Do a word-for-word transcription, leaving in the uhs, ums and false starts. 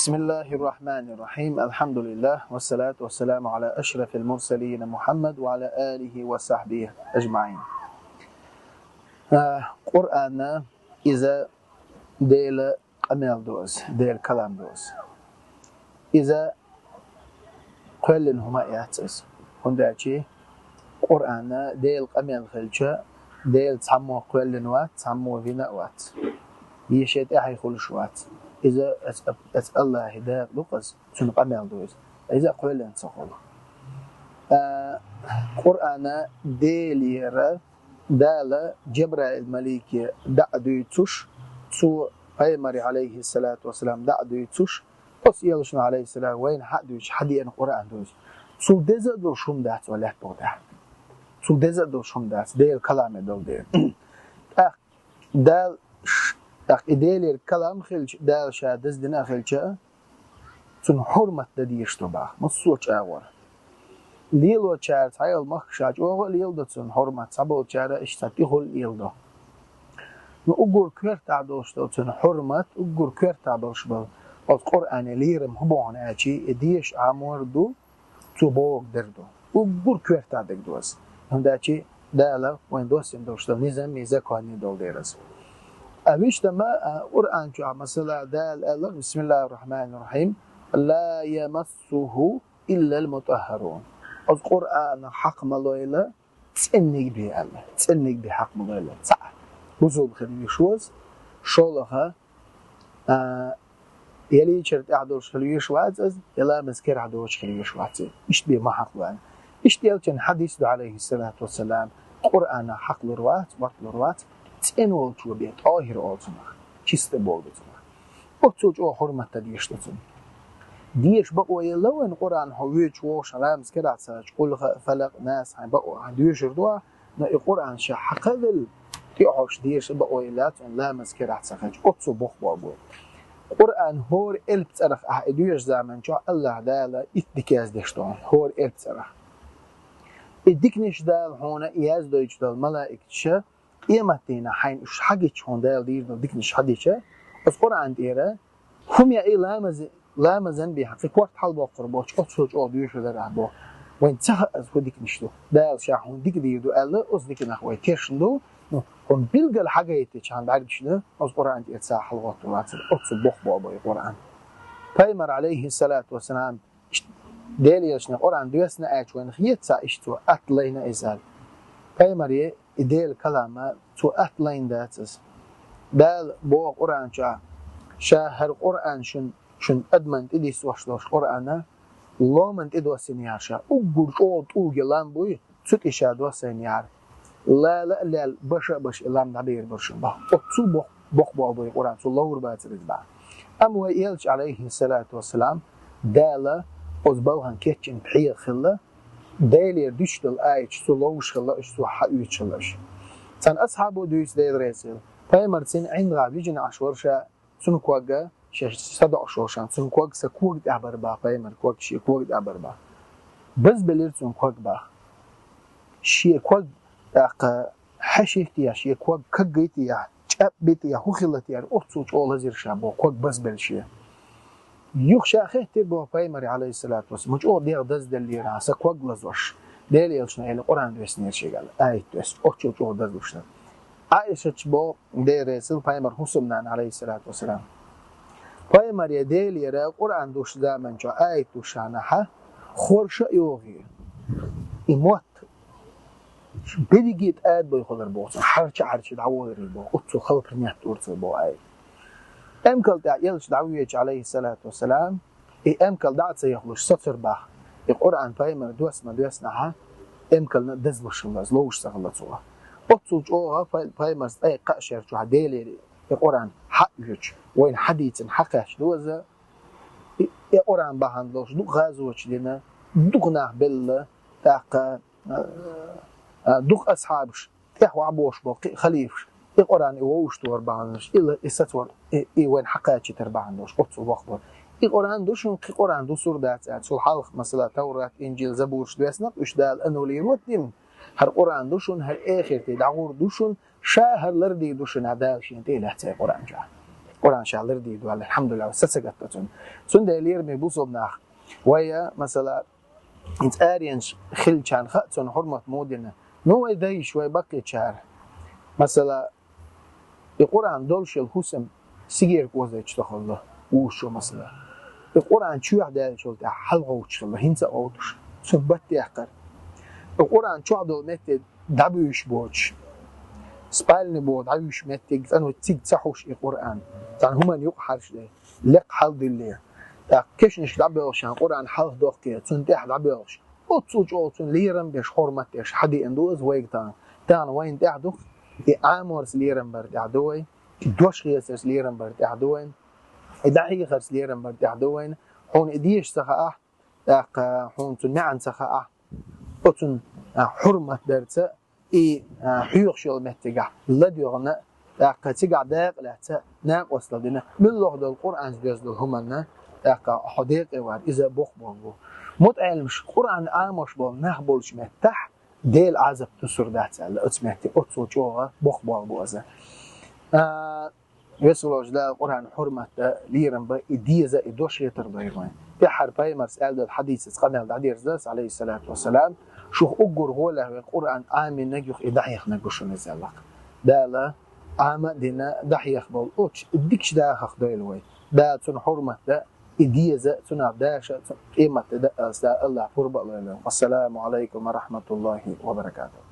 بسم الله الرحمن الرحيم. الحمد لله، والصلاة والسلام على أشرف المرسلين محمد وعلى آله وصحبه أجمعين. А, Къуръан, иза Дела къамел ду иза, Дела калам ду иза. Иза кхоьллина хӀума а яц иза. ХӀунда аьлча Къуръан Дела къамел хилча, Дела цхьаммо кхоьллина вац, цхьаммо вина а вац. Йиша тӀехье хуьлуш вац. Иза ас, ас Аллахьа дакъа ду-кх иза, цуьнан къамел ду иза. Иза а кхоьллина ца хуьлу. А, Къуръан Делера Дала Джабраил малике дӀа а дуьйцуш, цо пайхамаре, алейхиссалату вассалам, дӀа а дуьйцуш, оцу элчано, алейхиссалам, вайна хьа а дуьйцуш, хьадеана Къуръан ду иза. Цул деза а долуш хӀума дац вай лаьттах тӀехь. Цул деза а долуш хӀума дац, Делан каламе долу дела. ТӀаккха Дала ш-, тӀаккха и Делера калам хилча, Дала ша даздина а хилча, цунна хьурмат дан дезаш ду боху массо а чӀагӀо. Лелочара цхьайолу махкаша чӀогӀа а леладо цунна хьурмат, цхьаболчара иштта тӀехула леладо. Ну, уггар коьртахь долуш долу цунна хьурмат, уггар коьртахь болуш болу оцу Къуръане лерам хӀун бохьана аьлча, и деша Ӏамор ду, цо бохург дар ду. Уггар коьртахь дерг ду иза. ХӀунда аьлча Дала вайн доссийна долуш долу низам, и законе долу дела иза. А вуьшта ма, а, Къуръан чохь, масала, Дала аьлла: «Бисмиллахир-рахманир-рахим. Ла ямассуху иллал мутаххарун». Оцу Къуръана хьакха ма лойла цӀенниг бен аьлла. ЦӀенниг бен хьакха ма лойла. Цхьаъ бузулба хила везаш ву иза, шолгӀа, а, я лийчара тӀехь долуш хила везаш вац иза, я ламаз карахь доцуш хила везаш вац иза. Иштта бен ма хьакха лойла. Иштта элчан хьадис ду, алейхиссалату вассалам, Къуръана хьакха лур вац, мотт лур вац, цӀена волчо бен, тӀохир олу цунах, чиста болу цунах. Оццул чӀогӀа хьурмат дан дезаш ду цунна. Деша бакъо елла вайн Къуръан хьо воьдуш вогӀуш ламаз карахь ца хилча, Къулхьа, Фалакъ, Нас хьайн бакъо хьайн доьшур ду ахь, но и Къуръан ша хьакха а велла, тӀехьош деша бакъо елла цунна ламаз карахь ца хилча, оццул боккха бохург бу. Къуръан хӀора элп цӀарах ахь и доьшучу заман чохь Аллахь Дала итт дика яздеш ду хьуна, хӀора элп цӀарах. И диканаш Дала хьуна яздойтуш долу малаикаша, къематдийнахь хьайна уьш хьагича, хьуна Дала дийр долу диканаш хьадича, оцу Къуръан тӀера хӀума яа и ламазе-, ламазан бен хьан кхин корта хьалабоккхур боцуш, оццул чӀогӀа доьшур дара ахь боху. Вайн ца хаьа иза хӀун диканаш ду. Дала ша хьуна дика дийр ду аьлла, оцу диканах вай тешна ду, ну, хӀума билггал хьагайтича хьан бӀаьргашна, оцу Къуръан тӀера ца хьалагӀоттур вацара, оццул боккха бохург бу и Къуръан. Пайхамар, алейхиссалату вассалам, Делан элчане Къуръан доьссина аьлча вайна хета цхьа иштта цо атта лайна иза аьлла. Пайхамаре и Делан калам, цо атта лайна дац иза. Дала боху Къуръан чохь: «Ша хӀара Къуръан шун, шун адаман тӀе диссош долуш Къуръан, ломан тӀе доссийна яра ша, уггар чӀогӀа тӀулге лам буй, цу тӀе ша доссийна яра. Лала а лаьлла, баша а баша и лам дӀабер бара шуна», боху. Оццул боккха бохург бу и Къуръан, цо ловр бацара иза боху. Амма вай элча, алейхиссалату вассалам, Дала оцу балхана кечйина пхьегӀа хилла, Делера дуьтуш долу аяташ цо ловзуш хилла уьш, цо хьаоьцуш хилла уьш. Цхьана асхьабо дуьйцу, Дела реза хуьлда, пайхамар цуьнан ӀиндагӀа вижина Ӏаш вара ша, цуьнан ког, шаьш садоӀуш волуш, цуьнан ког сан кога тӀехь бара боху, пайхамар ког шен кога тӀехь бара боху. Базбелира цуьнан ког боху. Шен ког тӀаккха хьаьшийта а, шен ког каггайта а, чӀаьббита а, хӀун хилла те, оццул чӀогӀа лазийра ша боху, ког базбелла шен. Юха ша хеттира боху пайхамаре, алейхиссалату вассалам, ма чӀогӀа дегӀ дазделлера сан ког лазош. Делан элчано аьлла, Къуръан доьссинера шега аьлла, аят доьссина, оццул чӀогӀа дазлуш дара. Ӏайшата боху, Дела реза хуьлда, пайхамаран хӀусамнана, алейхиссалату вассалам. Пайхамаре Делера Къуръан доьссучу заман чохь аят доьссучу хенахь, хорша а йогӀий, и мотт берриге тӀадбой хуьлура боху, хьарча-хьарча дӀаволура боху, оццул хала принять дора цо боху аят. Эмкал тӀехь элча дӀавоьдуш, алейхиссалату вассалам, и эмкал дӀа а ца яхалуш сацара боху. И Къуръан пайхамар доьсса ма доьссинехь, эмкална дазлуш хилла иза, ловзуш ца хилла цо. Оццул чӀогӀа пай-, пайхамарца ткъе кхаа шер чохь Делера и Къуръан хьаоьцуш, вайна хьадийцина хьакхаьчна ду иза, и, и Къуръан бахьана долуш дукха гӀазоташ дина, дукха нах белла, тӀаккха, а, а, дукха асхьабаш, тӀехь вахьа бохуш болу кхин а халифаш, и Къуръан и вовшахтохар бахьана долуш, и ла-, и сацор, и, и вайна хьакхачийтар бахьана долуш, оццул воккха бара. И Къуръан ду шуна, кхин Къуръан дуьсур дац аьлла, цул хьалха, масала, Таврат, Инжил, Забураш доьссина-кх уьш, Дала анализировать дина, хӀара Къуръан ду шуна, хӀара эхарте дӀагӀур ду шуна, ша хӀара лардийр ду шуна, Дала шена тӀе а лаьцна и Къуръан чохь. Къуръан ша лардийр ду аьлла, алхьамдулиллахӀ, са ца гатта цунна. Цундела лераме бусалба нах. Вай, масала, цӀаренаш хилчарна хаьа цунна хьурмат муха дина. Ну, вай дайша, вай баккхийчара. Масала, и Къуръан долуш йолу хӀусам сигерг оза йича тохалла, вуьйш ю, масала. И Къуръан чоьхьа даьллачул тӀаьхьа хьалагӀовттуш хилла, хӀинца а гӀовттуш, цунна бат дехкара. И Къуръан чохь долу метте дӀабуьйш боцуш, спальни боху дӀабуьйш меттиг, цӀанвай цига ца хьуш и Къуръан, цхьана хӀуманна юкъа хьарчаде, лекха хьаладилле. ТӀаккха кешнашка дӀабоьлхуш, Къуръан хьалха дохке, цунна тӀехь дӀабоьлхуш. Оццул чӀогӀа цунна лерам беш, хьурмат деш хьадеана ду иза вайга тахана. Тахана вайна тӀехь ду, и Ӏаморца лерам бар тӀехь ду вай, и дош хецарца лерам бар тӀехь ду вайна, и дӀахьехарца лерам бар тӀехь ду вайна, хьуна и деша ца хаахь, тӀаккха хьуна цуьнан маьӀна ца хаахь, оцунна, а, хьурмат дарца, и, а, хьоьхуш йолу меттигахь ладоьгӀна, тӀаккха цигахь дакъа лаьцна, накъосталла дина, муьлхха долу Къуръанца доьзна долу хӀуманна, тӀаккха хьо декъе вар, иза боккха болх бу. МутаӀеламаш, Къуръан Ӏамош болу нах болчу меттехь, Дела Ӏазап тосур дац аьлла, оцу метте, оццул чӀогӀа боккха болх бу иза. А, Веза волчу Дала Къуръан хьурмат дан, лерам бан, и деза, и дош хетар дойла вайн. ТӀаьххьара пайхамарца аьлла долу хьадисаца къамел дӀадерзадо ас, Ӏалайхиссалату вассалам, шух уггар гӀолехь верг Къуръан Ӏамийнарг, юха и дӀахьехнарг ву шуна иза аьлла. Дала Ӏама а дина, дӀахьех болу оцу дикачу дахах дойла вай. Дала цунна хьурмат дан, и деза, цунах даша, цунна къемат де даа ас, Дала АллахӀа пурба а лойла вайн. Ассаламу Ӏалайкум ва рахьматуллахӀи ва баракатухӀ.